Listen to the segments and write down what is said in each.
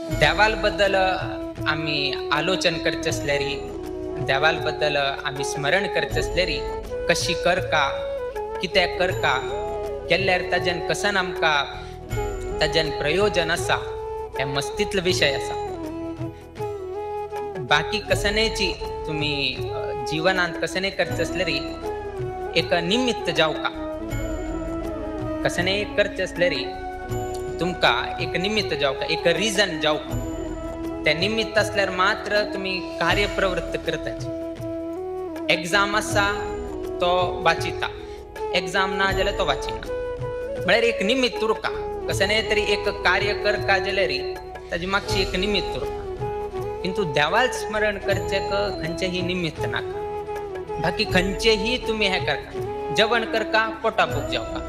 देवाल बद्दल आमी आलोचन करचे आसल्यारी, देवाल बद्दल आमी स्मरण करचे आसल्यारी कशी करका, कित्याक करका, केल्यार ताज्यान कसन आमकां ताज्यान प्रयोजन आसा, हे मस्तीतलो विशय आसा. बाकी कसनेची तुमी जिवनांत कसने करचे आसल्यारी एक निमित्त जावका, कसने करचे आसल्यारी तुमकां एक निमित्त जावका, एक रिजन जावका. ते निमित्त आसल्यार मात्र तुमी कार्य प्रवृत्त करताची. एग्जाम आसा तो वाचिता, एग्जाम ना जाल्यार तो वाचिना, म्हळ्यार एक निमित्त उरका. कसने तरी एक कार्य करका जाल्यार ताजी मातशी एक निमित्त उरका. किंतु देवाल स्मरण करचें खंयचेंही निमित्त नाका. बाकी खंयचेंही तुमी हें करका, जेवण करका पोटा भूक जावका,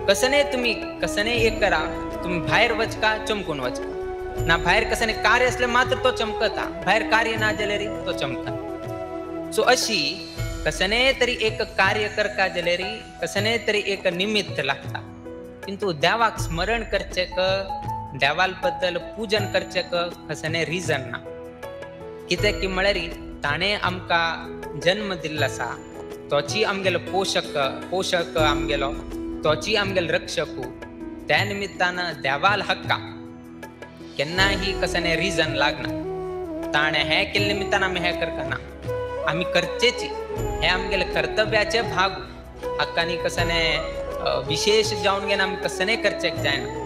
कसने तुमी कसने एक करा, तुमी भायर वचका चमकून वचका ना. भायर कसने कार्य असले मात्र तो चमकता, भायर कार्य ना जाल्यार तो चमकता. सो अशी कसने तरी एक कार्य करका जाल्यार कसने तरी एक निमित्त लागता. किंतु देवाक स्मरण करचें देवाल बद्दल पूजन करचें कसने रिजन ना. कित्याक की म्हळ्यार ताणें आमकां जन्म दिल्लो आसा, तोची आमगेलो पोशक पोशक आमगेलो, तोची आमगेलो रक्षकू. त्या निमित्तान देवाल हक्का केन्नाही कसने रिजन लागना. ताणें हें केल्ले निमित्तान आमी हें करना, आमी करचेची, हें आमगेले कर्तव्याचे भाग. हक्कानी कसने विशेष जावन घेवन आमी कसने करचेक जायना.